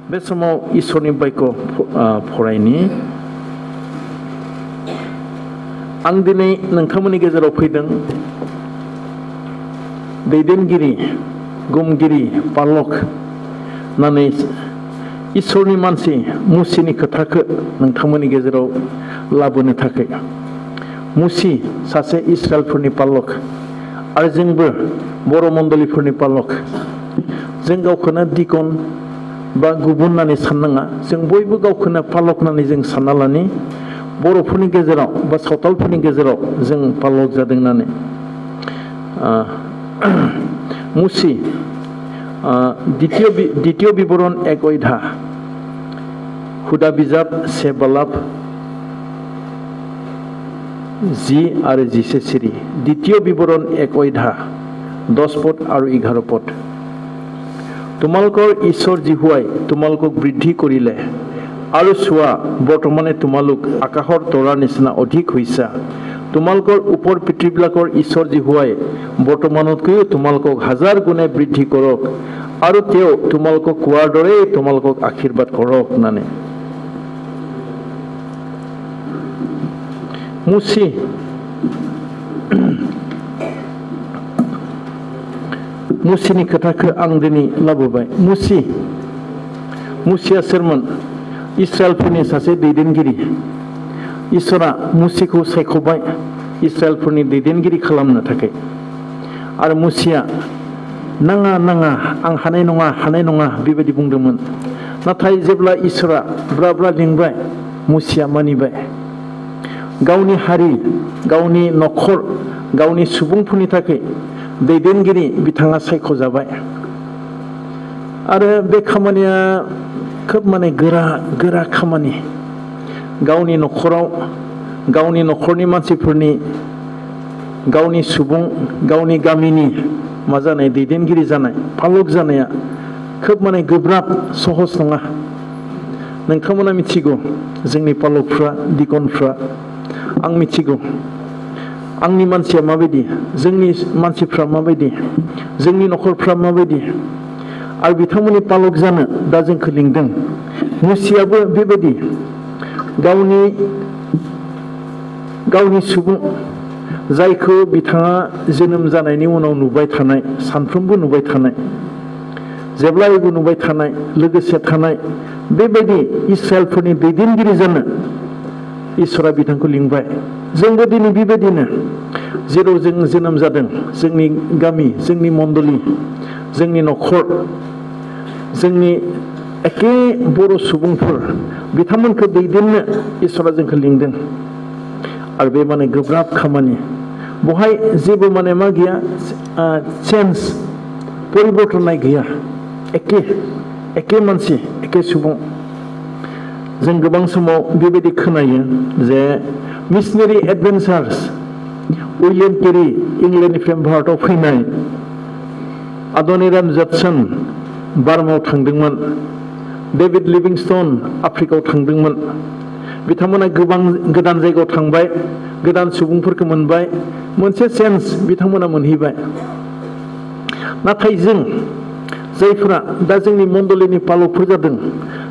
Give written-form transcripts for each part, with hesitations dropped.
बे समाव इसोरनि बायख फरायनि आं दिनै नोंथांमोननि गेजेराव फैदों दैदेनगिरि गुमगिरि पालक नानै इसोरनि मानसि मुसिनि खोथाखौ नोंथांमोननि गेजेराव लाबोनो थाखाय मुसि सासे इस्राएलफोरनि पालक आरो जोंबो बर' मण्डलिफोरनि पालक जों गावखौनो दिकन बा गुबुन होननानै साननाङा जों बयबो गावखौनो पालक होननानै जों सानना लानि बर'फोरनि गेजेराव बा सावथालफोरनि गेजेराव जों पालक जादों होननानै मुसि द्वितीय बिबरन 1 अध्याय हुदा बिजाब 1 बालाब 10 आरो 11 सिरि द्वितीय बिबरन 1 अध्याय 10 पद और 11 पद তোমালোকৰ ঈশ্বৰ জিহুৱাই তোমালোকক বৃদ্ধি কৰিলে আৰু চোৱা বৰ্তমানে তোমালোক আকাশৰ তৰাৰ নিচিনা অধিক হৈছা তোমালোকৰ ওপৰ পৃথিৱীবিলাকৰ ঈশ্বৰ জিহুৱাই বৰ্তমানতকৈও তোমালোকক হাজাৰ গুণে বৃদ্ধি কৰক আৰু তেওঁ তোমালোকক কোৱাৰ দৰে তোমালোকক আশীৰ্বাদ কৰক নানে মুসি मुसिनि खोथाखौ आं दिनै लाबोबाय मुसिया सोरमोन इस्राएलफोरनि सासे दैदेनगिरि इसोरा मुसिखौ सायख'बाय इस्राएलफोरनि दैदेनगिरि खालामनो थाखाय आरो मुसिया नाङा नाङा आं हानाय नङा बेबायदि बुंदोंमोन नाथाय जेब्ला इसोरा ब्रा ब्रा लिंबाय मुसिया मानिबाय गावनि हारि गावनि नखर गावनि सुबुंफोरनि थाखाय दैदेनगिरि बिथाङा सायख'जाबाय आरो बे खामानिया खोब माने गोरा खामानि गावनि नखराव गावनि नखरनि मानसिफोरनि गावनि सुबुं गावनि गामिनि मा जानाय दैदेनगिरि जानाय पालक जानाया खोब माने गोब्राब सहज नङा नोंथांमोना मिथिगौ जोंनि पालकफ्रा दिकनफ्रा आं मिथिगौ आंनि मानसिया माबायदि जोंनि मानसिफ्रा माबायदि जोंनि नखरफ्रा माबायदि आरो बिथांमोननि पालक जानो दा जोंखौ लिंदों मुसियाबो बेबायदि गावनि सुबुं जायखौ बिथाङा जोनोम जानायनि उनाव नुबाय थानाय सानफ्रोमबो नुबाय थानाय जेब्लायबो नुबाय थानाय लोगोसे थानाय बेबायदि इस्राएलफोरनि दैदेनगिरि जानो इसोरा बिथांखौ लिंबाय जोंबो दिनै बेबायदिनो जेराव जों जोनोम जादों जोंनि गामि जोंनि मण्डली जोंनि नखर जोंनि एखे बर' सुबुंफोर बिथांमोनखौ दैदेननो इसोरा जोंखौ लिंदों आरो बे माने गोब्राब खामानि बहाय जेबो माने मा गैया चेन्ज परिबर्तननाय गैया एखे मानसि एखे सुबुं जों गोबां समाव बेबायदि खोनायो जे मिशनारि एडभेन्चार्स उइलियाम केरी इंलेन्डनिफ्राय भारताव फैनाय आदनिराम जडसन बार्मायाव थांदोंमोन डेभिड लिभिंस्टन आफ्रिकायाव थांदोंमोन बिथांमोना गोबां गोदान जायगायाव थांबाय गोदान सुबुंफोरखौ मोनबाय मोनसे सेन्स बिथांमोना मोनहैबाय नाथाय जों जायफोरा दा जोंनि मण्डलीनि पालकफोर जादों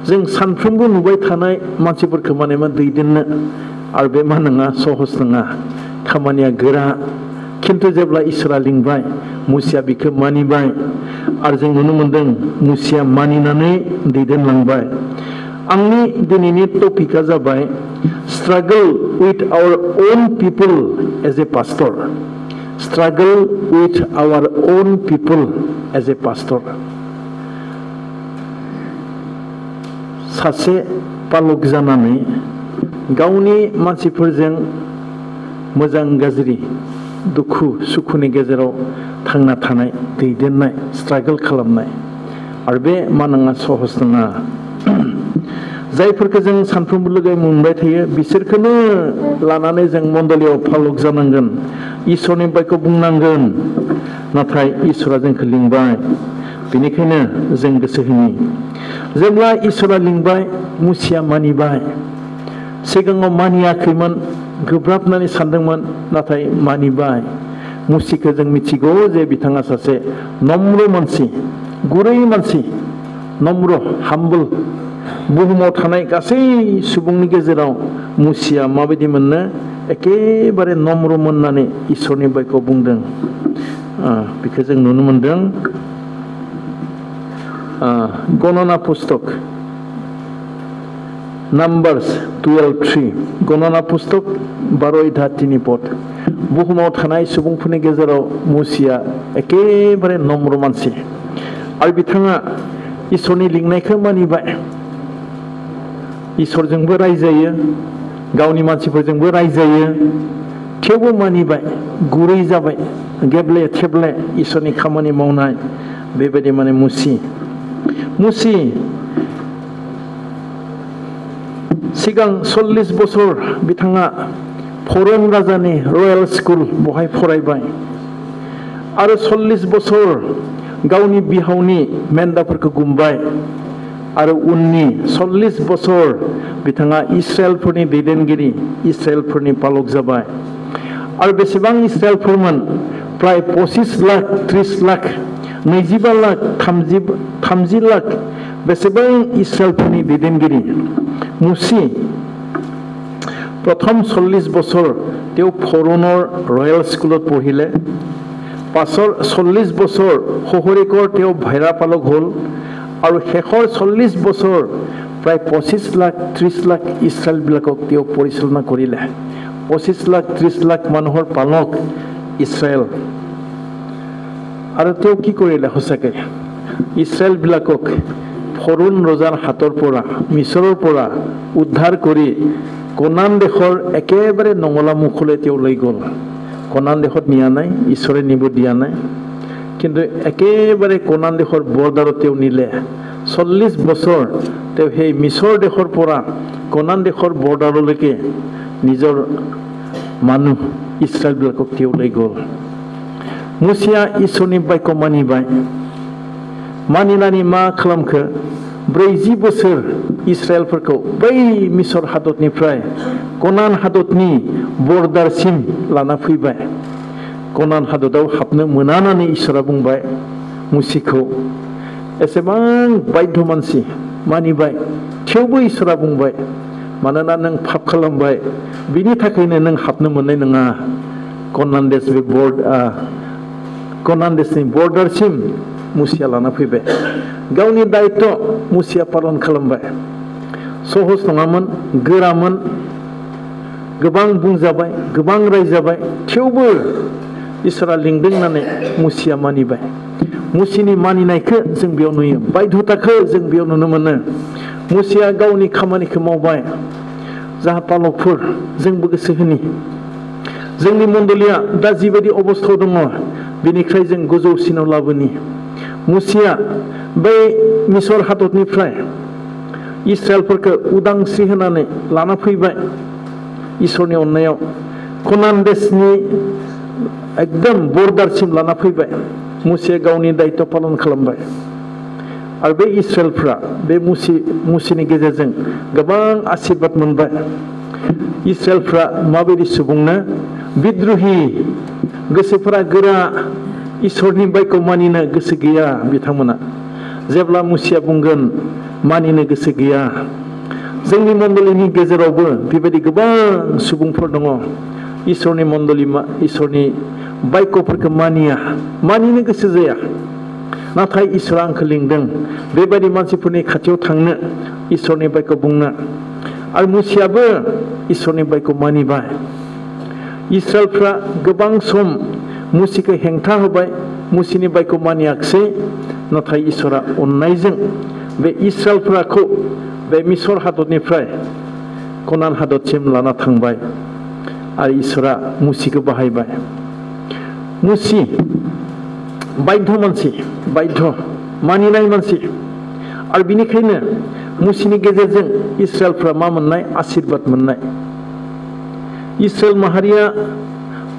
जों सानफ्रोमबो नुबाय थानाय मानसिफोरखौ माने मा दैदेननो आरो बे मा नङा सहज नङा खामानिया गोरा खिन्थु जेब्ला इसोरा लिंबाय मुसिया बिखौ मानिबाय आरो जों नुनो मोनदों मुसिया मानिनानै दैदेनलांबाय आंनि दिनैनि टपिकआ जाबाय struggle with our own people as a pastor struggle with our own people as a pastor सासे पालक जानानै गावनि मानसिफोरजों मोजां गाज्रि दुखु सुखुनि गेजेराव थांना थानाय दैदेननाय स्ट्रागल खालामनाय आरो बे मा नङा सहज नङा जायफोरखौ जों सानफ्रोमबो लोगो मोनबाय थायो बिसोरखौनो लानानै जों मण्डलीयाव पालक जानांगोन इसोरनि बायखौ बुंनांगोन नाथाय इसोरा जोंखौ लिंबाय बेनिखायनो जों गोसो होनि जेब्ला इसोरा लिंबाय मुसिया मानिबाय सिगाङाव मानियाखैमोन गोब्राब होननानै सानदोंमोन नाथाय मानिबाय मुसिखौ जों मिथिगौ जे बिथाङा सासे नम्र मानसि गुरै मानसि नम्र हाम्बल बुहुमाव थानाय गासै सुबुंनि गेजेराव मुसिया माबायदि मोननो एखेबारे नम्रमोन होननानै इसोरनि बायखौ बुंदों बेखौ जों नुनो मोनदों गणना पुस्तक नाम्बार्स 12:3 गणना पुस्तक 12:3 पद बुहुमाव थानाय सुबुंफोरनि गेजेराव मुसिया एखेबारे नम्र मानसि आरो बिथाङा इसोरनि लिंनायखौ मानिबाय इसोरजोंबो रायजायो गावनि मानसिफोरजोंबो रायजायो थेवबो मानिबाय गुरै जाबाय गेब्ले थेब्ले इसोरनि खामानि मावनाय बेबायदि माने मुसि सिगां 40 बोसोर बिथाङा फरेन राजानि रयेल स्कुल बहाय फरायबाय आरो 40 बोसोर गावनि बिहावनि मेन्दाफोरखौ गुमबाय आरो उननि 40 बोसोर बिथाङा इस्राएलफोरनि दैदेनगिरि इस्राएलफोरनि पालक जाबाय आरो बेसेबां इस्राएलफोरमोन प्राय 25 लाख 30 लाख 25 लाख 30 लाख बेसेबां इस्राएलफोरनि दैदेनगिरि मुसि प्रथम 40 বছৰ তেওঁ ফৰোনৰ ৰয়েল স্কুলত পঢ়িলে পাছৰ 40 বছৰ শহৰীকৰ তেওঁ ভাইৰা পালক হ'ল আৰু শেষৰ 40 বছৰ প্ৰায় 25 লাখ 30 লাখ ইছৰাইলবিলাকক তেওঁ পৰিচালনা কৰিলে 25 লাখ 30 লাখ মানুহৰ পালক ইছৰাইল আৰু তেওঁ কি কৰিলে সঁচাকৈ ইছৰাইলবিলাকক ফৰোন ৰজাৰ হাতৰ পৰা মিছৰৰ পৰা উদ্ধাৰ কৰি কনান দেশৰ একেবাৰে নঙলা মুখলৈ তেওঁ লৈ গ'ল কনান দেশত নিয়া নাই ঈশ্বৰে নিব দিয়া নাই কিন্তু একেবাৰে কনান দেশৰ বৰ্ডাৰত তেওঁ নিলে 40 বছৰ তেওঁ সেই মিছৰ দেশৰ পৰা কনান দেশৰ বৰ্ডাৰলৈকে নিজৰ মানুহ ইছৰাইলবিলাকক তেওঁ লৈ গ'ল মুচিয়া ঈশ্বৰनि बायखौ मानिबाय मानिनानै मा खालामखो 40 बोसोर इस्राएलफोरखौ बै मिसर हादरनिफ्राय कनान हादरनि बर्डारसिम लाना फैबाय कनान हादराव हाबनो मोना होननानै इसोरा बुंबाय मुसिखौ एसेबां बाध्य मानसि मानिबाय थेवबो इसोरा बुंबाय मानोना नों पाप खालामबाय बिनि थाखायनो नों हाबनो मोननाय नङा कनान देशनि बर्डारसिम मुसिया लाना फैबाय गावनि दायित्व मुसिया पालन खालामबाय सहज नङामोन गोरामोन गोबां बुंजाबाय गोबां रायजाबाय थेवबो इसोरा लिंदों होननानै मुसिया मानिबाय मुसिनि मानिनायखौ जों बेयाव नुयो बाध्यताखौ जों बेयाव नुनो मोनो मुसिया गावनि खामानिखौ मावबाय जाहा पालकफोर जोंबो गोसो होनि जोंनि मण्डलिया दा जिबायदि अबस्थायाव दङ बेनिफ्राय जों गोजौसिनाव लाबोनि मुसिया बै मिसर हादरनिफ्राय इस्राएलफोरखौ उदांस्रि होनानै लाना फैबाय इसोरनि अननायाव कनान देशनि एकदम बर्डारसिम लाना फैबाय मुसिया गावनि दायित्व पालन खालामबाय आरो बे इस्राएलफ्रा बे मुसिनि गेजेरजों गोबां आशीर्बाद मोनबाय इस्राएलफ्रा माबायदि सुबुंनो बिद्रोही गोसोफोरा गोरा इसोरनि बायखौ मानिनो गोसो गैया बिथांमोना जेब्ला मुसिया बुंगोन मानिनो गोसो गैया जोंनि मण्डलिनि गेजेरावबो बेबायदि गोबां सुबुंफोर दङ इसोरनि मण्डलि इसोरनि बायख'फोरखौ मानिनो गोसो जाया नाथाय इसोरा आंखौ लिंदों बेबायदि मानसिफोरनि खाथियाव थांनो इसोरनि बायखौ बुंनो आरो मुसियाबो इसोरनि बायखौ मानिबाय इस्राएलफ्रा गोबां सम मुसिखौ हेंथा होबाय मुसिनि बायखौ मानियाखिसै नाथाय इसोरा अननायजों बे इस्राएलफोरखौ बे मिसर हादरनिफ्राय कनान हादरसिम लाना थांबाय आरो इसोरा मुसिखौ बाहायबाय मुसि बाध्य मानसि बाध्य मानिनाय मानसि आरो बिनिखायनो मुसिनि गेजेरजों इस्राएलफ्रा मा मोननाय आशीर्बाद मोननाय इस्राएल माहारिया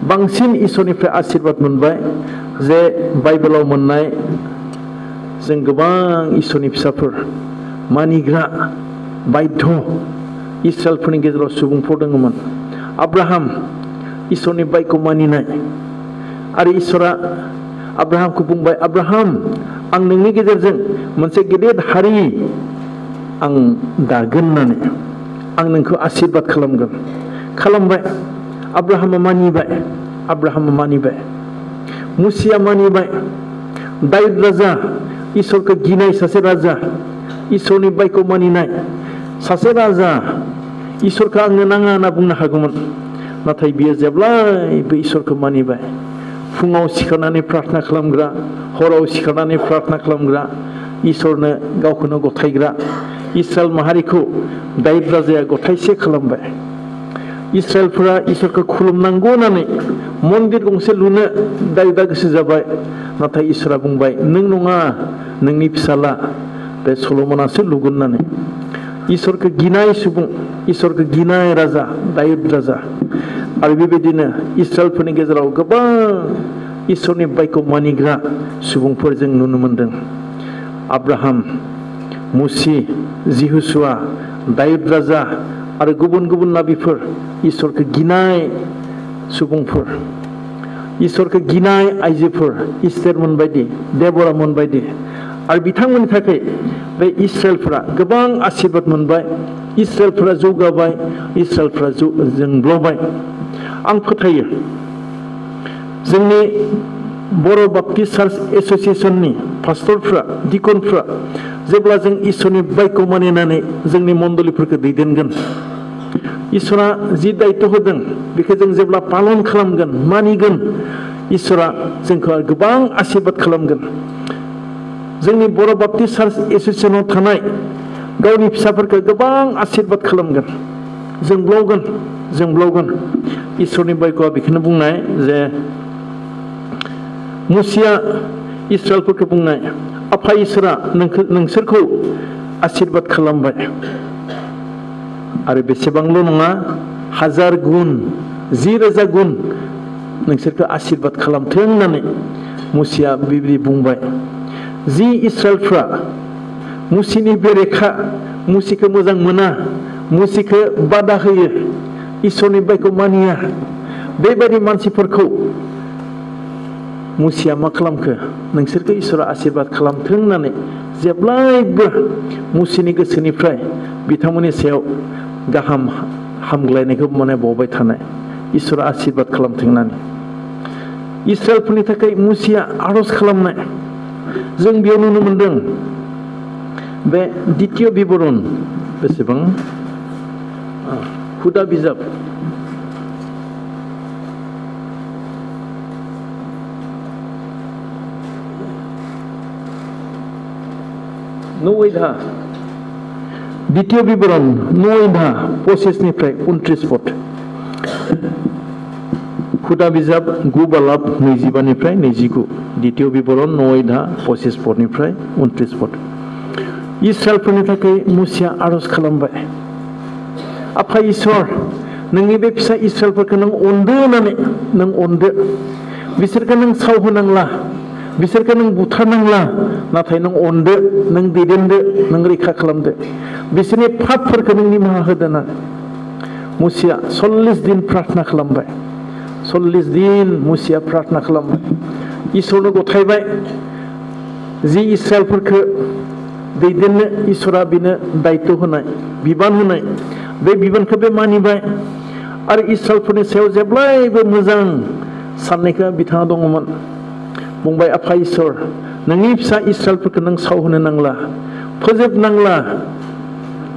बांसिन इसोरनिफ्राय आशीर्बाद मोनबाय जे बाइबेलाव मोननाय जों गोबां इसोरनि फिसाफोर मानिग्रा बाध्य इस्राएलफोरनि गेजेराव सुबुंफोर दङमोन आब्राहाम इसोरनि बायखौ मानिनाय आरो इसोरा आब्राहामखौ बुंबाय आब्राहाम आं नोंनि गेजेरजों मोनसे गेदेर हारि आं दागोन होननानै आं नोंखौ आशीर्बाद खालामगोन खालामबाय आब्राहामा मानिबाय मुसिया मानिबाय दाउद राजा इसोरखौ गिनाय सासे राजा इसोरनि बायखौ मानिनाय सासे राजा इसोरखौ आंनो नाङा होनना बुंनो हागौमोन नाथाय बियो जेब्लायबो इसोरखौ मानिबाय फुङाव सिखारनानै प्रार्थना खालामग्रा हराव सिखारनानै प्रार्थना खालामग्रा इसोरनो गावखौनो गथायग्रा इस्राएल माहारिखौ दाउद राजाया गथायसे खालामबाय इस्राएलफोरा इसोरखौ खुलुमनांगौ होननानै मन्दिर गंसे लुनो दाउदा गोसो जाबाय नाथाय इसोरा बुंबाय नों नङा नोंनि फिसाला बे सल'मनासो लुगोन होननानै इसोरखौ गिनाय सुबुं इसोरखौ गिनाय राजा दाउद राजा आरो बेबायदिनो इस्राएलफोरनि गेजेराव गोबां इसोरनि बायखौ मानिग्रा सुबुंफोर जों नुनो मोनदों आब्राहाम मुसि जिहुसुवा दाउद राजा आरो गुबुन गुबुन नाबिफोर इसोरखौ गिनाय सुबुंफोर इसोरखौ गिनाय आइजोफोर इस्तेरमोन बायदि देबरामोन बायदि आरो बिथांमोननि थाखाय बे इस्राएलफोरा गोबां आशीर्बाद मोनबाय इस्राएलफोरा जौगाबाय इस्राएलफोरा जोंब्लावबाय आं फोथायो जोंनि बर' बाप्टिस्ट चार्च एस'सिएशननि पास्टरफ्रा डिकनफ्रा जेब्ला जों इसोरनि बायखौ मानिनानै जोंनि मण्डलिफोरखौ दैदेनगोन इसोरा जि दायित्व होदों बेखौ जों जेब्ला पालन खालामगोन मानिगोन इसोरा जोंखौ गोबां आशीर्बाद खालामगोन जोंनि बर' बाप्टिस्ट चार्च एस'सिएशनाव थानाय गावनि फिसाफोरखौ गोबां आशीर्बाद खालामगोन जोंब्लावगोन इसोरनि बायख'आ बेखौनो बुंनाय जे मुसिया इस्राएलफोरखौ बुंनाय आफा इसोरा नोंसोरखौ आशीर्बाद खालामबाय आरो बेसेबांल' नङा 1000 गुन 10,000 गुन नोंसोरखौ आशीर्बाद खालामथों होननानै मुसिया बेबायदि बुंबाय जि इस्राएलफ्रा मुसिनि बेरेखा मुसिखौ मोजां मोना मुसिखौ बादा होयो इसोरनि बायखौ मानिया बेबायदि मानसिफोरखौ मुसिया मा खालामखो नोंसोरखौ इसोरा आशीर्बाद खालामथों होननानै जेब्लायबो मुसिनि गोसोनिफ्राय बिथांमोननि सायाव गाहाम हामग्लायनायखौ माने बावबाय थानाय इसोरा आशीर्बाद खालामथों होननानै इस्राएलफोरनि थाखाय मुसिया आर'ज खालामनाय जों बेयाव नुनो मोनदों बे द्वितीय बिबरन बेसेबां हुदा बिजाब द्वितीय बिबरन 9:25 29 पद हुदा बिजाब 9:25 29 द्वितीय बिबरन 9:25 पदनिफ्राय 29 पद इस्राएलफोरनि थाखाय मुसिया आर'ज खालामबाय आफा इसोर नोंनि बे फिसा इस्राएलफोरखौ नों अनदो होननानै नों अनदो बिसोरखौ नों सावहोनांला बिसोरखौ नों बुथारनांला नाथाय नों अनदो नों दैदेनदो नों रैखा खालामदो बिसोरनि पापफोरखौ नों निमाहा होदो होननानै मुसिया 40 दिन प्रार्थना खालामबाय 40 दिन मुसिया प्रार्थना खालामबाय इसोरनो गथायबाय जि इस्राएलफोरखौ दैदेननो इसोरा बिनो दायित्व होनाय बिबान होनाय बे बिबानखौ बे मानिबाय आरो इस्राएलफोरनि सायाव जेब्लायबो मोजां साननायखौ बिथाङा दङमोन बुंबाय आफा इसोर नोंनि फिसा इस्राएलफोरखौ नों सावहोनो नांला फोजोबनांला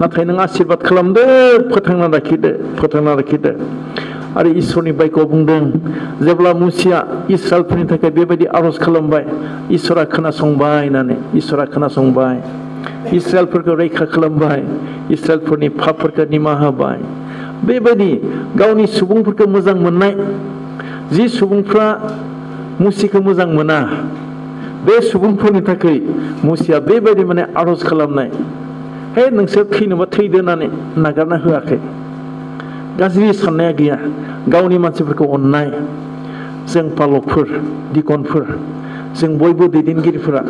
नाथाय नों आशीर्बाद खालामदो फोथांना लाखिदो आरो इसोरनि बायख'आव बुंदों जेब्ला मुसिया इस्राएलफोरनि थाखाय बेबायदि आर'ज खालामबाय इसोरा खोनासंबाय होननानै इसोरा खोनासंबाय इस्राएलफोरखौ रैखा खालामबाय इस्राएलफोरनि पापफोरखौ निमाहा होबाय बेबायदि गावनि सुबुंफोरखौ मोजां मोननाय जि सुबुंफ्रा मुसिखौ मोजां मोना बे सुबुंफोरनि थाखाय मुसिया बेबायदि माने आर'ज खालामनाय हे नोंसोर थैनोबा थैदो होननानै नागारना होआखै गाज्रि साननाया गैया गावनि मानसिफोरखौ अननाय जों पालकफोर दिकनफोर जों बयबो दैदेनगिरिफोरा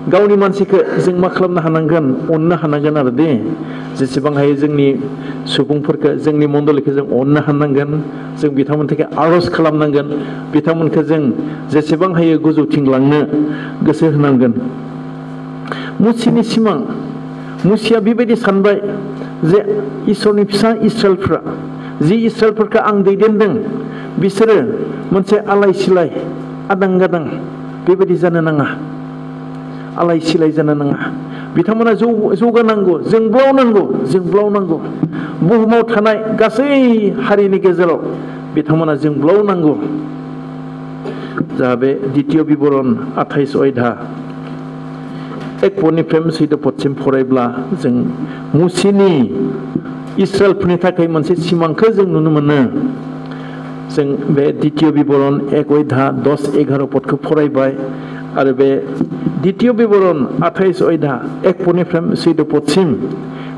गावनि मानसिखौ जों मा खालामनो हानांगोन अननो हानांगोन आरो दे जेसेबां हायो जोंनि सुबुंफोरखौ जोंनि मण्डलिखौ जों अननो हानांगोन जों बिथांमोननि थाखाय आर'ज खालामनांगोन बिथांमोनखौ जों जेसेबां हायो गोजौथिं लांनो गोसो होनांगोन मुसिनि सिमां मुसिया बेबायदि सानबाय जे इसोरनि फिसा इस्राएलफ्रा जि इस्राएलफोरखौ आं दैदेनदों बिसोरो मोनसे आलाय सिलाय आदां गादां बेबायदि जानो नाङा आलाय सिलाय जानो नाङा बिथांमोना जौगानांगौ जोंब्लावनांगौ बुहुमाव थानाय गासै हारिनि गेजेराव बिथांमोना जोंब्लावनांगौ जा बे द्वितीय बिबरन 28 अध्याय 1 पदनिफ्राय 14 पदसिम फरायब्ला जों मुसिनि इस्राएलफोरनि थाखाय मोनसे सिमांखौ जों नुनो मोनो जों बे द्वितीय बिबरन 1 अध्याय 10-11 पदखौ फरायबाय आरो बे द्वितीय बिबरन 28 अध्याय 1 पदनिफ्राय 14 पदसिम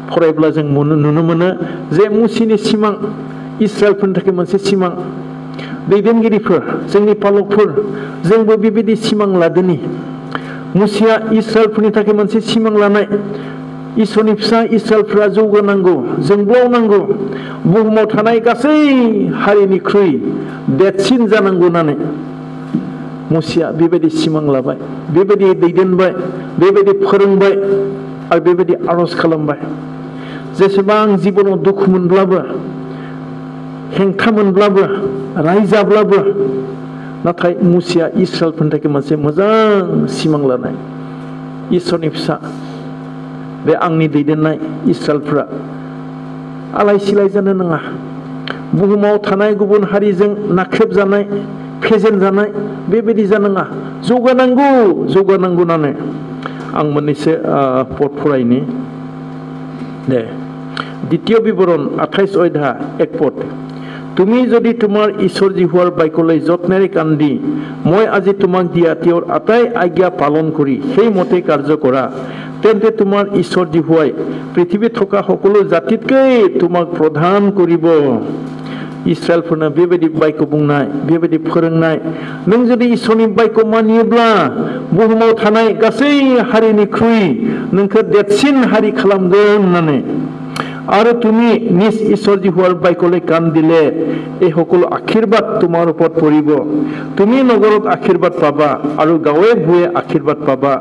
फरायब्ला जों नुनो मोनो जे मुसिनि सिमां इस्राएलफोरनि थाखाय मोनसे सिमां दैदेनगिरिफोर जोंनि पालकफोर जोंबो बेबायदि सिमां लादोनि मुसिया इस्राएलफोरनि थाखाय मोनसे सिमां लानाय इसोरनि फिसा इस्राएलफोरा जौगानांगौ जोंब्लावनांगौ बुहुमाव थानाय गासै हारिनिख्रुइ देरसिन जानांगौ होननानै मुसिया बेबायदि सिमां लाबाय बेबायदि दैदेनबाय बेबायदि फोरोंबाय आरो बेबायदि आरज खालामबाय जेसेबां जिबनाव दुखु मोनब्लाबो हेंथा मोनब्लाबो रायजाब्लाबो नाथाय मुसिया इस्राएलफोरनि थाखाय मोनसे मोजां सिमां लानाय इसोरनि फिसा बे आंनि दैदेननाय इस्राएलफोरा आलाय सिलाय जानो नाङा बुहुमाव थानाय गुबुन हारिजों नाख्रेबजानाय फेजेनजानाय बेबायदि जानाङा जौगानांगौ होननानै आं मोननैसो पद फरायनि दे द्वितीय बिबरन 28 अध्याय 1 पद তুমি যদি তোমাৰ ঈশ্বৰ জিহুৱাৰ বাক্যলৈ যত্নেৰে কান্দি মই আজি তোমাক দিয়া তেওঁৰ আটাই আজ্ঞা পালন কৰি সেই মতে কাৰ্য কৰা তেন্তে তোমাৰ ঈশ্বৰ জিহুৱাই পৃথিৱীত থকা সকলো জাতিতকৈ তোমাক প্ৰধান কৰিব इस्राएलफोरनो बेबायदि बायक बुंनाय बेबायदि फोरोंनाय नों जुदि इसोरनि बायक मानियोब्ला बुहुमाव थानाय गासै हारिनिख्रुइ नोंखौ देरसिन हारि खालामगोन होननानै आरो তুমি নিজ ঈশ্বৰ জিহুৱাৰ বাক্যলৈ কাণ দিলে এই সকলো আশীৰ্বাদ তোমাৰ ওপৰত পৰিব তুমি নগৰত আশীৰ্বাদ পাবা আৰু গাঁৱে ভূঞে আশীৰ্বাদ পাবা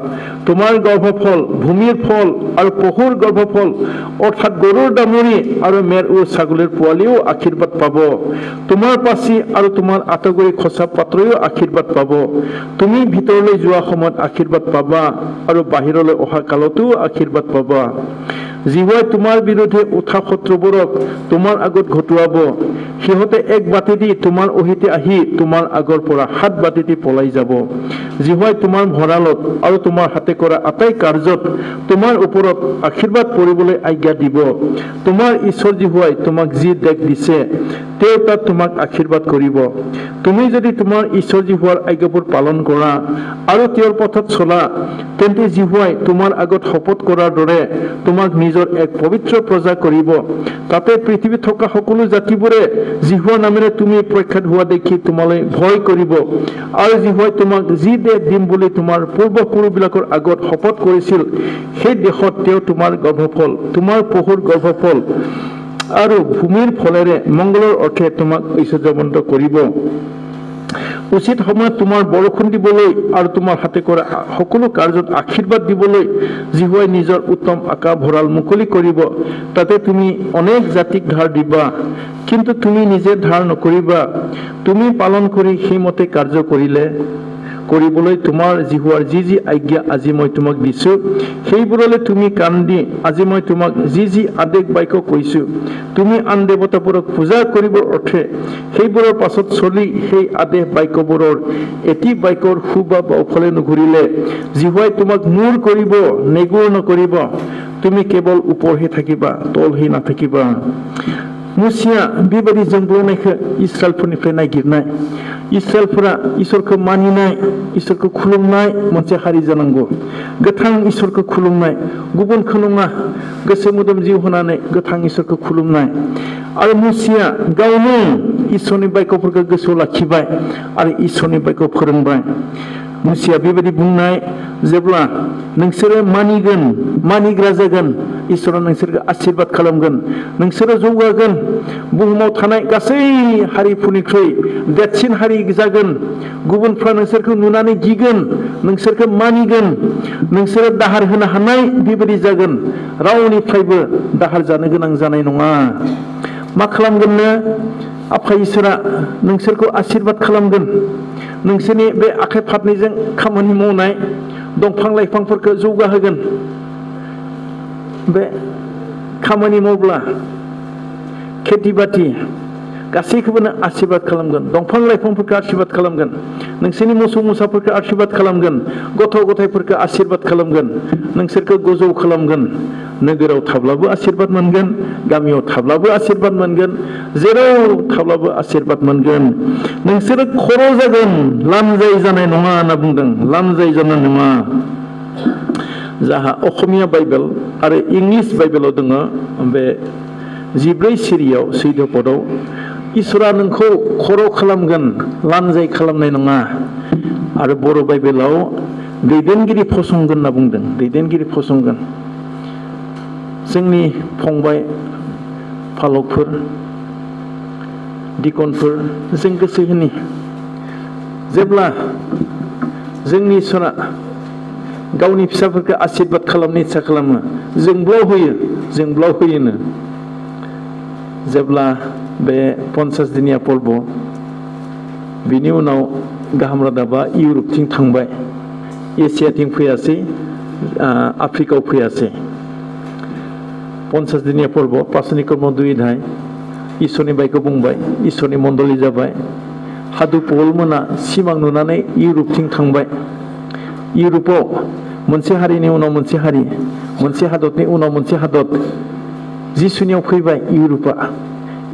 তোমাৰ গৰ্ভফল ভূমিৰ ফল আৰু পশুৰ গৰ্ভফল অৰ্থাৎ গৰুৰ দামুৰি আৰু মেৰ ছাগলীৰ পোৱালিও আশীৰ্বাদ পাব তোমাৰ পাচি আৰু তোমাৰ আটগুৰি খচা পাত্ৰও আশীৰ্বাদ পাব তুমি ভিতৰলৈ যোৱা সময়ত আশীৰ্বাদ পাবা আৰু বাহিৰলৈ অহা কালতো আশীৰ্বাদ পাবা জিহুৱাই তোমাৰ বিৰুদ্ধে উঠা শত্ৰুবোৰক তোমাৰ আগত ঘটুৱাব সিহঁতে এক বাটেদি তোমাৰ অহিতে আহি তোমাৰ আগৰ পৰা 7 বাটেদি পলাই যাব জিহুৱাই তোমাৰ ভঁৰালত আৰু তোমাৰ হাতে কৰা আটাই কাৰ্যত তোমাৰ ওপৰত আশীৰ্বাদ পৰিবলৈ আজ্ঞা দিব তোমাৰ ঈশ্বৰ জিহুৱাই তোমাক যি দেশ দিছে তেওঁ তাত তোমাক আশীৰ্বাদ কৰিব তুমি যদি তোমাৰ ঈশ্বৰ জিহুৱাৰ আজ্ঞাবোৰ পালন কৰা আৰু তেওঁৰ পথত চলা তেন্তে জিহুৱাই তোমাৰ আগত শপত কৰাৰ দৰে তোমাক নিজৰ এক পবিত্ৰ প্ৰজা কৰিব তাতে পৃথিৱীত থকা সকলো জাতিবোৰে জিহুৱাৰ নামেৰে তুমি প্ৰখ্যাত হোৱা দেখি তোমালৈ ভয় কৰিব আৰু জিহুৱাই তোমাক যি দেশ দিম বুলি তোমাৰ পূৰ্বপুৰুষবিলাকৰ আগত শপত কৰিছিল সেই দেশত তেওঁ তোমাৰ গৰ্ভফল তোমাৰ পশুৰ গৰ্ভফল আৰু ভূমিৰ ফলেৰে মংগলৰ অৰ্থে তোমাক ঐশ্বৰ্যমণ্ডিত কৰিব উচিত সময়ত তোমাৰ বৰষুণ দিবলৈ আৰু তোমাৰ হাতে কৰা সকলো কাৰ্যত আশীৰ্বাদ দিবলৈ জিহুৱাই নিজৰ উত্তম আকা ভঁৰাল মুকলি কৰিব তাতে তুমি অনেক জাতিক ধাৰ দিবা কিন্তু তুমি নিজে ধাৰ নকৰিবা তুমি পালন কৰি সেইমতে কাৰ্য কৰিবলৈ তোমাৰ জিহুৱাৰ যি আজ্ঞা আজি মই তোমাক দিছো সেইবোৰলৈ তুমি কাণ দি আজি মই তোমাক যি আদেশ বাক্য কৈছো তুমি আন দেৱতাবোৰক পূজা কৰিবৰ অৰ্থে সেইবোৰৰ পাছত চলি সেই আদেশ বাক্যবোৰৰ এটি বাক্যৰ সু বা বাওঁফালে নুঘূৰিলে জিহুৱাই তোমাক মূৰ কৰিব নেগুৰ নকৰিব তুমি কেৱল ওপৰহে থাকিবা তলহে নাথাকিবা मुसिया बेबायदि जोंब्लावनायखौ इस्राएलफोरनिफ्राय नागिरनाय इस्राएलफोरा इसोरखौ मानिनाय इसोरखौ खुलुमनाय मोनसे हारि जानांगौ गोथां इसोरखौ खुलुमनाय गुबुनखौ नङा गोसो मोदोम जिउ होनानै गोथां इसोरखौ खुलुमनाय आरो मुसिया गावनो इसोरनि बायकफोरखौ गोसोआव लाखिबाय आरो इसोरनि बायक फोरोंबाय मुसिया बेबायदि बुंनाय जेब्ला नोंसोरो मानिगोन मानिग्रा जागोन इसोरा नोंसोरखौ आशीर्बाद खालामगोन नोंसोरो जौगागोन बुहुमाव थानाय गासै हारिफोरनिख्रुइ देरसिन हारि जागोन गुबुनफ्रा नोंसोरखौ नुनानै गिगोन नोंसोरखौ मानिगोन नोंसोरो दाहार होनो हानाय बेबायदि जागोन रावनिफ्रायबो दाहार जानो गोनां जानाय नङा मा खालामगोननो आफा इसोरा नोंसोरखौ आशीर्बाद खालामगोन नोंसोरनि बे आखाइ फारनैजों खामानि मावनाय दंफां लाइफांफोरखौ जौगाहोगोन बे खामानि मावब्ला खेथि बाथि गासैखौबो आशीर्बाद खालामगोन दंफां लाइफांफोरखौ आशीर्बाद खालामगोन नोंसोरनि मोसौ मोसाफोरखौ आशीर्बाद खालामगोन गथ' गथायफोरखौ आशीर्बाद खालामगोन नोंसोरखौ गोजौ खालामगोन नोगोराव थाब्लाबो आशीर्बाद मोनगोन गामियाव थाब्लाबो आशीर्बाद मोनगोन जेराव थाब्लाबो आशीर्बाद मोनगोन नोंसोरो खर' जागोन लानजाय जानाय नङा होनना बुंदों लानजाय जानाय नङा जाहा असमिया बाइबेल आरो इंलिश बाइबेलाव दङ बे 14 सिरियाव सैध पदआव इसोरा नोंखौ खर' खालामगोन लानजाय खालामनाय नङा आरो बर' बाइबेलाव दैदेनगिरि फसंगोन होनना बुंदों दैदेनगिरि फसंगोन जोंनि फंबाय फालकफोर दिकनफोर जों गोसो होनि जेब्ला जोंनि इसोरा गावनि फिसाफोरखौ आशीर्बाद खालामनो इच्छा खालामो जोंब्लाव होयोनो जेब्ला बे 50 दिनिया पर्ब बिनि उनाव गाहाम रादाबा इउरपथिं थांबाय एसियाथिं फैयासै आफ्रिकायाव फैयासै 50 दिनिया पर्ब पासनि कर्म 2 अध्याय इसोरनि बाइखौ बुंबाय इसोरनि मण्डली जाबाय हादु पल मोना सिमां नुनानै इउरपथिं थांबाय इउरपाव मोनसे हारिनि उनाव मोनसे हारि मोनसे हादरनि उनाव मोनसे हादर जिसुनियाव फैबाय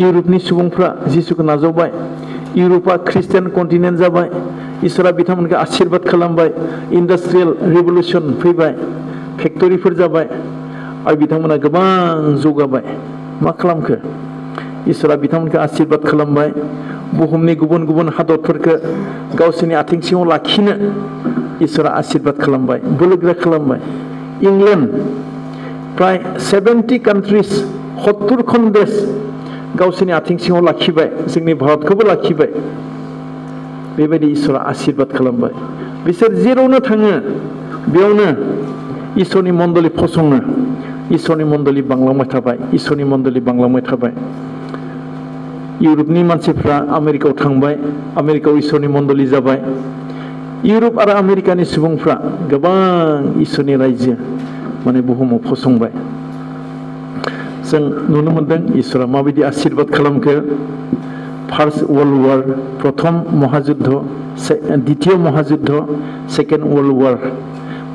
इउरपनि सुबुंफ्रा जिसुखौ नाजावबाय इउरपा ख्रिस्टियान कन्टिनेन्ट जाबाय इसोरा बिथांमोनखौ आशीर्बाद खालामबाय इन्डास्ट्रियेल रिभलिउसन फैबाय फेक्टरिफोर जाबाय आरो बिथांमोना गोबां जौगाबाय मा खालामखो इसोरा बिथांमोनखौ आशीर्बाद खालामबाय बुहुमनि गुबुन गुबुन हादरफोरखौ गावसोरनि आथिं सिङाव लाखिनो इसोरा आशीर्बाद खालामबाय बोलोगोरा खालामबाय इंलेन्ड प्राय 70 कान्ट्रिज 70 खन देश गावसोरनि आथिं सिङाव लाखिबाय जोंनि भारतखौबो लाखिबाय बेबायदि इसोरा आशीर्बाद खालामबाय बिसोर जेरावनो थाङो बेयावनो इसोरनि मण्डली फसङो इसोरनि मण्डली बांलांबाय थाबाय इसोरनि मण्डली बांलांबाय थाबाय इउरपनि मानसिफ्रा आमेरिकायाव थांबाय आमेरिकायाव इसोरनि मण्डली जाबाय इउरप आरो आमेरिकानि सुबुंफ्रा गोबां इसोरनि रायजो माने बुहुमाव फसंबाय जों नुनो मोनदों इसोरा माबायदि आशीर्बाद खालामखो फार्स्ट वर्ल्ड वार प्रथम महाजुद्ध द्वितीय महाजुद्ध सेकेन्ड वर्ल्ड वार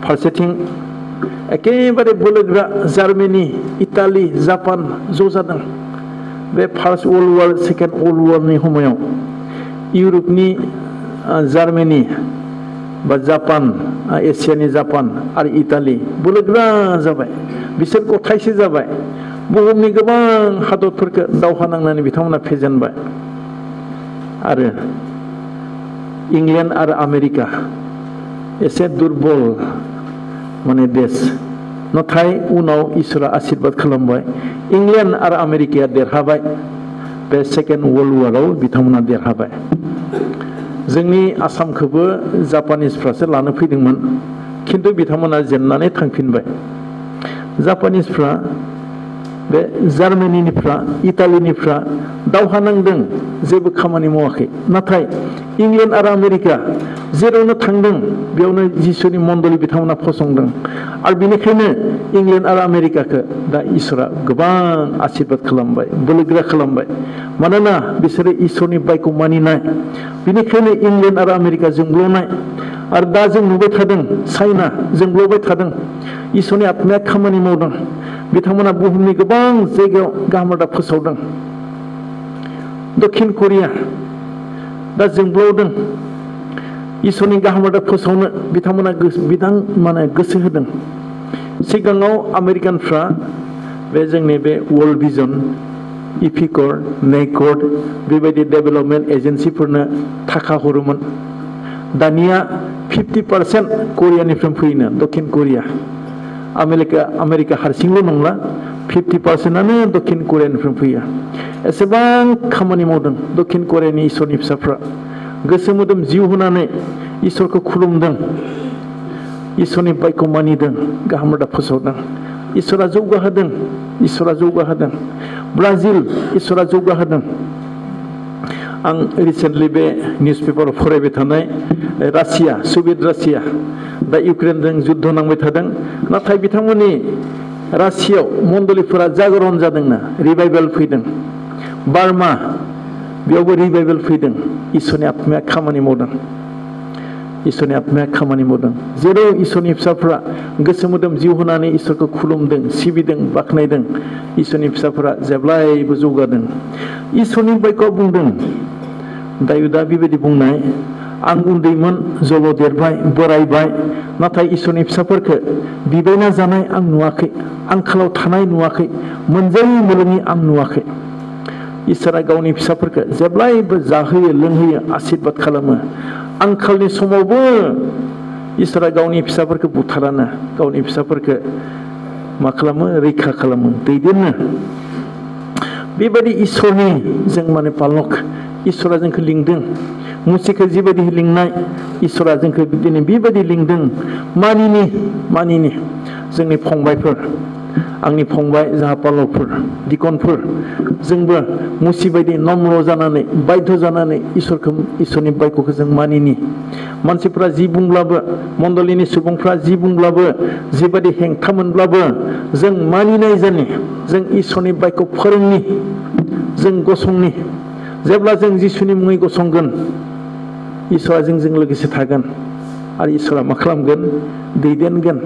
फारसेथिं एखेबारे बोलोगोरा जार्मानी इटाली जापान ज' जादों बे first world war second world वारनि समायाव इउरपनि जार्मानी बा जापान एसियानि जापान आरो इटाली बोलोगोरा जाबाय बिसोर गथायसे जाबाय बुहुमनि गोबां हादरफोरखौ दावहा नांनानै बिथांमोना फेजेनबाय आरो इंलेन्ड आरो आमेरिका एसे दुर्बल माने देश नाथाय उनाव इसोरा आशीर्बाद खालामबाय इंलेन्ड आरो आमेरिकाया देरहाबाय बे सेकेन्ड वर्ल्ड वाराव बिथांमोना देरहाबाय जोंनि आसामखौबो जापानिसफ्रासो लानो फैदोंमोन खिन्थु बिथांमोना जेननानै थांफिनबाय जापानिसफ्रा बे जार्मानिनिफ्रा इटालिनिफ्रा दावहा नांदों जेबो खामानि मावाखै नाथाय इंलेन्ड आरो आमेरिका जेरावनो थांदों बेयावनो जिसुनि मण्डली बिथांमोना फसंदों आरो बेनिखायनो इंलेन्ड आरो आमेरिकाखौ दा इसोरा गोबां आशीर्बाद खालामबाय बोलोगोरा खालामबाय मानोना बिसोरो इसोरनि बाइखौ मानिनाय बेनिखायनो इंलेन्ड आरो आमेरिका जोंब्लावनाय आरो दा जों नुबाय थादों चाइना जोंब्लावबाय थादों इसोरनि आत्माया खामानि मावदों बिथांमोना बुहुमनि गोबां जायगायाव गाहाम रादाब फोसावदों दक्षिण करिया दा जोंब्लावदों इसोरनि गाहाम रादाब फोसावनो बिथांमोना गोसो होदों सिगाङाव आमेरिकानफ्रा बे जोंनि बे वर्ल्ड भिजन इपिकर नेकर्ड बेबायदि डेभेलपमेन्ट एजेन्सिफोरनो थाखा हरोमोन दानिया 50% करियानिफ्राय फैनो दक्षिण कोरिया आमेरिका हारसिंल' नंला 50%आनो दक्षिण कोरियानिफ्राय फैयो एसेबां खामानि मावदों दक्षिण कोरियानि इसोरनि फिसाफ्रा गोसो मोदोम जिउ होनानै इसोरखौ खुलुमदों इसोरनि बायखौ मानिदों गाहाम रादाब फोसावदों इसोरा जौगाहोदों ब्राजिल इसोरा जौगाहोदों आं रिसेन्टलि बे निउस पेपाराव फरायबाय थानाय रासिया सभियेट रासिया दा इउक्रेनजों जुद्ध नांबाय थादों नाथाय बिथांमोननि रासियाव मण्डलिफोरा जागरण जादोंना रिभाइभेल फैदों बार्मा बेयावबो रिभाइभेल फैदों इसोरनि आत्माया खामानि मावदों जेराव इसोरनि फिसाफोरा गोसो मोदोम जिउ होनानै इसोरखौ खुलुमदों सिबिदों बाख्नायदों इसोरनि फिसाफोरा जेब्लायबो जौगादों इसोरनि बायखौ बुंदों दायुदा बेबायदि बुंनाय आं उन्दैमोन जल देरबाय बोरायबाय नाथाय इसोरनि फिसाफोरखौ बिबायना जानाय आं नुवाखै आंखालाव थानाय नुवाखै मोनजायै मोलोङि आं नुवाखै इसोरा गावनि फिसाफोरखौ जेब्लायबो जाहोयो लोंहोयो आशीर्बाद खालामो आंखालनि समावबो इसोरा गावनि फिसाफोरखौ बुथारानो गावनि फिसाफोरखौ मा खालामो रैखा खालामो दैदेनो बेबायदि इसोरनि जों माने पालक इसोरा जोंखौ लिंदों मुसिखौ जिबायदि लिंनाय इसोरा जोंखौ दिनै बेबायदि लिंदों मानिनि जोंनि फंबायफोर आंनि फंबाय जाहा पालकफोर दिकनफोर जोंबो मुसि बायदि नम्र जानानै बाध्य जानानै इसोरनि बायखौ जों मानिनि मानसिफ्रा जि बुंब्लाबो मण्डलिनि सुबुंफ्रा जि बुंब्लाबो जिबायदि हेंथा मोनब्लाबो जों मानिनाय जानि जों इसोरनि बायखौ फोरोंनि जों गसंनि जेब्ला जों जिसुनि मुङै गसंगोन इसोरा जोंजों लोगोसे थागोन आरो इसोरा मा खालामगोन दैदेनगोन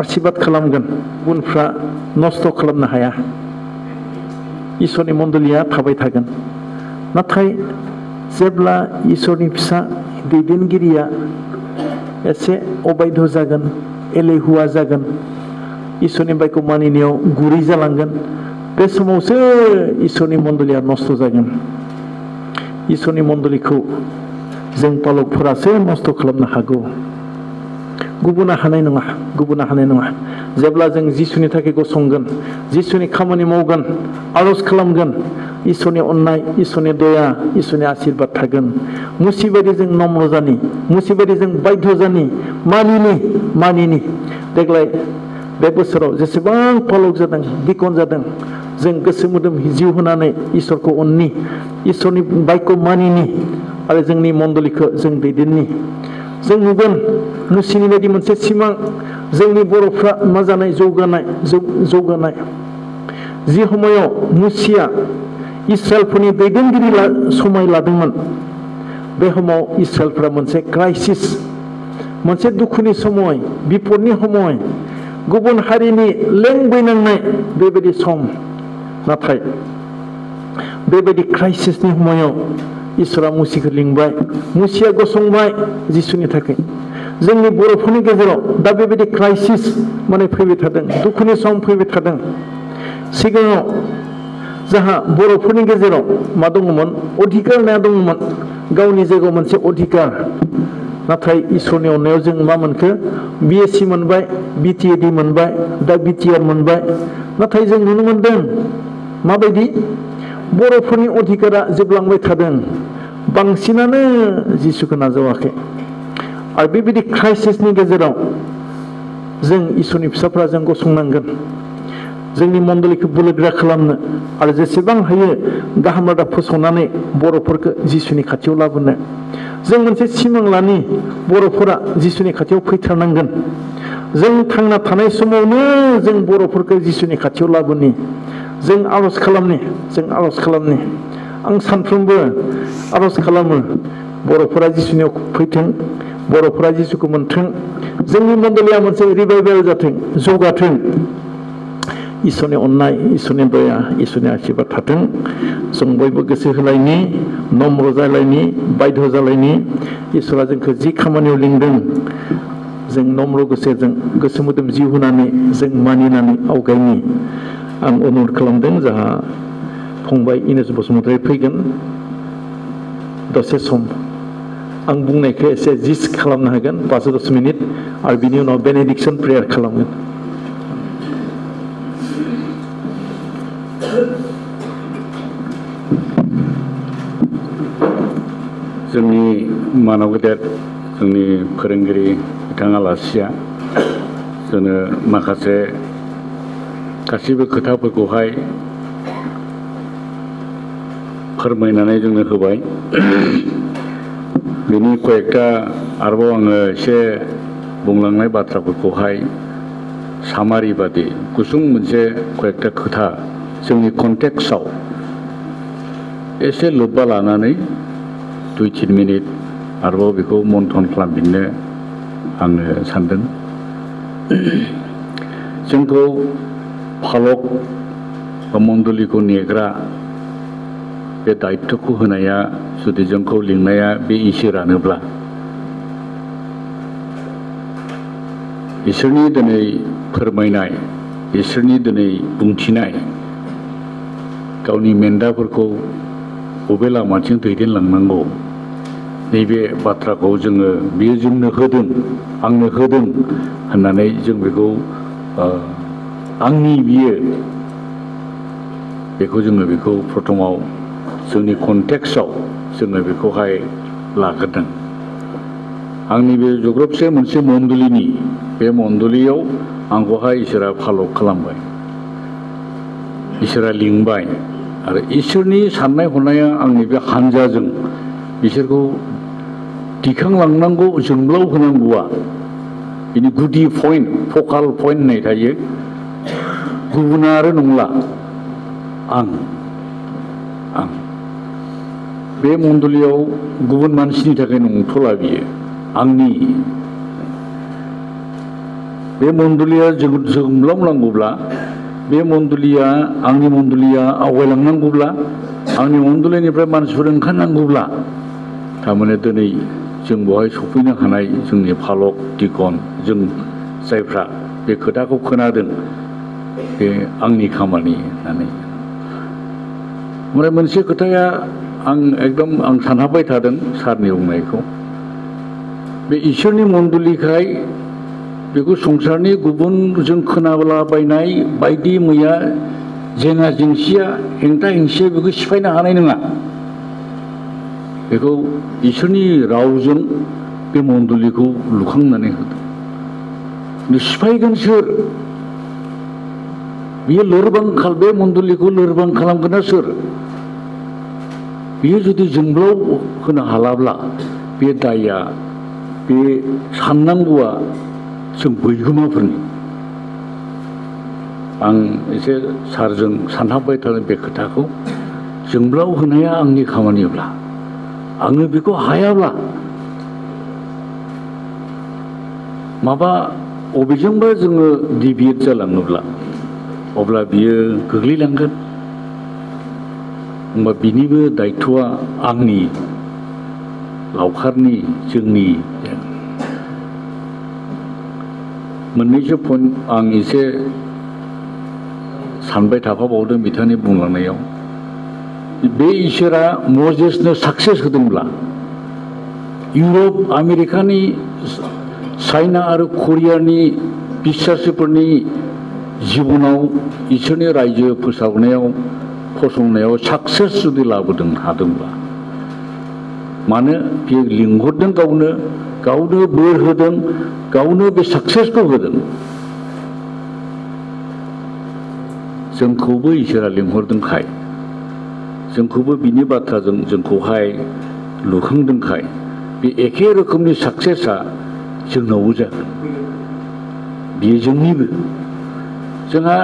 आशीर्बाद खालामगोन गुबुनफ्रा नस्थ' खालामनो हाया इसोरनि मण्डलिया थाबाय थागोन नाथाय जेब्ला इसोरनि फिसा दैदेनगिरिया एसे अबाध्य जागोन एलेहुवा जागोन इसोरनि बायखौ मानिनायाव गुरै जालांगोन बे समावसो इसोरनि मण्डलिया नस्थ' जागोन इसोरनि मण्डलिखौ जों पालकफोरासो नस्थ' खालामनो हागौ गुबुना हानाय नङा जेब्ला जों जिसुनि थाखाय गसंगोन जिसुनि खामानि मावगोन आरज खालामगोन इसोरनि अननाय इसोरनि दया इसोरनि आशीर्बाद थागोन मुसिबायदि जों नम्र जानि मुसिबायदि जों बाध्य जानि मानिनि देग्लाय बे बोसोराव जेसेबां पालक जादों दिकन जादों जों गोसो मोदोम जिउ होनानै इसोरखौ अननि इसोरनि बायखौ मानिनि आरो जोंनि मण्डलिखौ जों दैदेननि जों नुगोन मुसिनि बायदि मोनसे सिमां जोंनि बर'फ्रा मा जानाय जौगानाय जि समायाव मुसिया इस्राएलफोरनि दैदेनगिरि समाय लादोंमोन बे समाव इस्राएलफोरा मोनसे क्राइसिस मोनसे दुखुनि समय बिपदनि समय गुबुन हारिनि लेंबैनांनाय बेबायदि सम नाथाय बेबायदि क्राइसिसनि समायाव इसोरा मुसिखौ लिंबाय मुसिया गसंबाय जिसुनि थाखाय जोंनि बर'फोरनि गेजेराव दा बेबायदि क्राइसिस माने फैबाय थादों दुखुनि सम फैबाय थादों सिगाङाव जाहा बर'फोरनि गेजेराव मा दङमोन अधिकार होननाया दङमोन गावनि जायगायाव मोनसे अधिकार नाथाय इसोरनि अननायाव जों मा मोनखो बिएससि मोनबाय बिटिएडि मोनबाय दा बिटिआर मोनबाय नाथाय जों नुनो मोनदों माबायदि बर'फोरनि अधिकारा जोबलांबाय थादों बांसिनानो जिसुखौ नाजावाखै आरो बेबायदि क्राइसिसनि गेजेराव जों इसोरनि फिसाफ्रा जों गसंनांगोन जोंनि मण्डलिखौ बोलोगोरा खालामनो आरो जेसेबां हायो गाहाम रादाब फोसावनानै बर'फोरखौ जिसुनि खाथियाव लाबोनो जों मोनसे सिमां लानि बर'फोरा जिसुनि खाथियाव फैथारनांगोन जों थांना थानाय समावनो जों बर'फोरखौ जिसुनि खाथियाव लाबोनि जों आरज खालामनि आं सानफ्रोमबो आरज खालामो बर'फोरा जिसुनियाव फैथों बर'फोरा जिसुखौ मोनथों जोंनि मण्डलिया मोनसे रिभाइभेल जाथों जौगाथों इसोरनि अननाय इसोरनि दया इसोरनि आशीर्बाद थाथों जों बयबो गोसो होलायनि नम्र जालायनि बाध्य जालायनि इसोरा जोंखौ जि खामानियाव लिंदों जों नम्र गोसोजों गोसो मोदोम जिउ होनानै जों मानिनानै आवगायनि आं अनुरद खालामदों जाहा फंबाय इनेस बसुमतारी फैगोन दसे सम आं बुंनायखौ एसे जिस खालामनो हागोन 5-10 मिनिट आरो बिनि उनाव बेनेडिक्सन प्रेयार खालामगोन। जोंनि मानब गेदेर जोंनि फोरोंगिरि बिथां आलासिया जोंनो माखासे गासैबो खोथाफोरखौहाय फोरमायनानै जोंनो होबाय। बिनि कयेकटा आरोबाव आङो एसे बुंलांनाय बाथ्राफोरखौहाय सामारि बादि गुसुं मोनसे कयेकटा खोथा जोंनि कन्टेक्सआव एसे लोब्बा लानानै 2-3 मिनिट आरोबाव बेखौ मन्थन खालामफिननो आङो सानदों। जोंखौ फालक बा मण्डलिखौ नेग्रा बे दायित्वखौ होनाया जुदि जोंखौ लिंनाया बे इसोरानोब्ला इसोरनि दिनै फोरमायनाय इसोरनि दिनै बुंथिनाय गावनि मेन्दाफोरखौ बबे लामाथिं दैदेनलांनांगौ नैबे बाथ्राखौ जोङो बियो जोंनो होदों आंनो होदों होननानै जों बेखौ आंनि बियो बेखौ जोङो बेखौ प्रथमाव जोंनि कन्टेक्सआव जोङो बेखौहाय लाग्रोदों। आंनि बे जग्रबसे मोनसे मण्डलिनि बे मण्डलियाव आंखौहाय इसोरा फालक खालामबाय, इसोरा लिंबाय आरो इसोरनि साननाय हनाया आंनि बे हानजाजों बिसोरखौ दिखांलांनांगौ जोंब्लाव होनांगौआ बिनि गुदि पइन्ट फकाल पइन्ट होननाय थायो। गुबुना आरो नंला आं बे मण्डलियाव गुबुन मानसिनि थाखाय नंथ'ला बियो आंनि बे मण्डलिया जोंब्लावनांगौब्ला बे मण्डलिया आंनि मण्डलिया आवगायलांनांगौब्ला आंनि मण्डलिनिफ्राय मानसिफोर ओंखारनांगौब्ला थारमाने दिनै जों बेवहाय सफैनो हानाय जोंनि फालक दिकन जों जायफ्रा बे खोथाखौ खोनादों बे आंनि खामानि होननानै। ओमफ्राय मोनसे खोथाया आं एकदम आं सानहाबबाय थादों सारनि बुंनायखौ बे इसोरनि मण्डलिखाय बेखौ संसारनि गुबुनजों खोनालाबायनाय बायदि मैया जेंना जेंसिया हेंथा हेंसिया बेखौ सिफायनो हानाय नङा। बेखौ इसोरनि रावजों बे मण्डलिखौ लुखांनानै होदों। सिफायगोन सोर? बियो लोरबां बे मण्डलिखौ लोरबां खालामगोना सोर? बियो जुदि जोंब्लाव होनो हालाब्ला बे दायआ बे साननांगौआ जों बैगोमाफोरनि। आं एसे सारजों सानहाबबाय थादों बे खोथाखौ जोंब्लाव होनाया आंनि खामानिब्ला आङो बेखौ हायाब्ला माबा अबेजोंबा जोङो डिभियेट जालाङोब्ला अब्ला बियो गोग्लैलांगोन। होमबा बिनिबो दायित्वआ आंनि लावखारनि जोंनि मोननैसो पइन्ट आं एसे सानबाय थाफाबावदों बिथांनि बुंलांनायाव बे इसोरा मजेसनो साक्सेस होदोंब्ला इउरप आमेरिकानि चाइना आरो करियानि बिसासिफोरनि जिबनाव इसोरनि रायजो फोसाबनायाव फसंनायाव साक्सेस जुदि लाबोदों हादोंब्ला मानो बियो लिंहरदों गावनो बोर होदों गावनो बे साक्सेसखौ होदों। जोंखौबो इसोरा लिंहरदोंखाय जोंखौबो बिनि बाथ्राजों जोंखौहाय लुखांदोंखाय बे एखे रोखोमनि साक्सेसआ जोंनावबो जागोन। बियो जोंनिबो जोंहा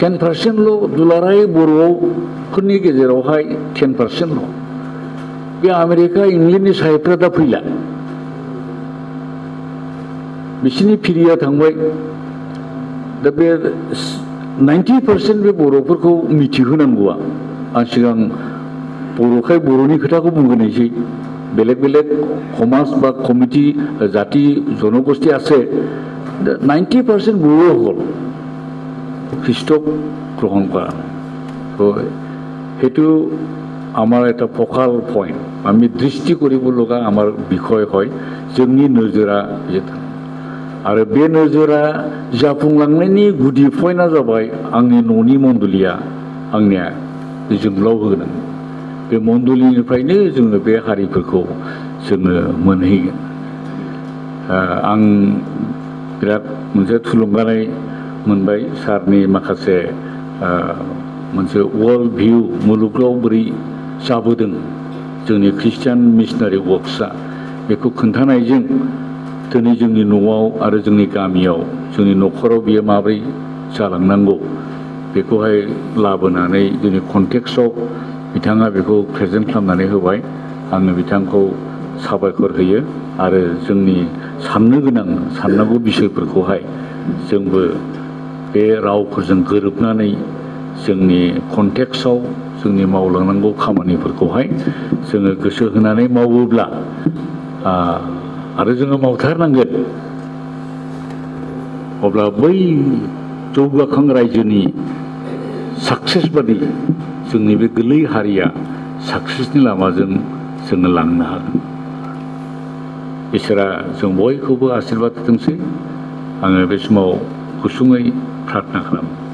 10%ल' दुलाराय बर'फोरनि गेजेरावहाय 10%ल'। बे आमेरिका इंलेन्डनि साहिबफ्रा दा फैला बिसोरनि फिरिया थांबाय दा बे 90% बे बर'फोरखौ मिथिहोनांगौआ आं सिगां बर'खाय बर'नि खोथाखौ बुंग्रोनोसै बेलेग बेलेग समाज बा कमिटि जाति जनगोष्ठी আছে 90% बर' হল খ্ৰীষ্টক গ্ৰহণ কৰা তো সেইটো আমার একটা ফকাল পয়েন্ট আমি দৃষ্টি কৰিব লগা আমার বিষয় হয় जोंनि नोजोरा आरो बे नोजोरा जाफुंलांनायनि गुदि पइन्टआ जाबाय आंनि न'नि मण्डलिया आंनिया जोंलाव होगोन बे मण्डलिनिफ्रायनो जोङो बे हारिफोरखौ जोङो मोनहैगोन आं बिराद मोनसे थुलुंगानाय मोनबाय सारनि माखासे मोनसे वर्ल्ड भिउ मुलुगाव बोरै जाबोदों जोंनि ख्रिस्टियान मिशनारि वर्क्सआ बेखौ खोन्थानायजों दिनै जोंनि न'आव आरो जोंनि गामियाव जोंनि न'खराव बियो माबोरै जालांनांगौ बेखौहाय लाबोनानै जोंनि कन्टेक्सआव बिथाङा बेखौ प्रेजेन्ट खालामनानै होबाय आङो बिथांखौ साबायखर होयो आरो जोंनि साननो गोनां साननांगौ बिसयफोरखौहाय जोंबो बे रावफोरजों गोरोबनानै जोंनि कन्टेक्सआव जोंनि मावलांनांगौ खामानिफोरखौहाय जोङो गोसो होनानै मावोब्ला आरो जोङो मावथारनांगोन अब्ला बै जौगाखां रायजोनि साक्सेस बादि जोंनि बे गोरलै हारिया साक्सेसनि लामाजों जोङो लांनो हागोन इसोरा जों बयखौबो आशीर्बाद होथोंसै आङो बे समाव गुसुङै प्रार्थना खालामो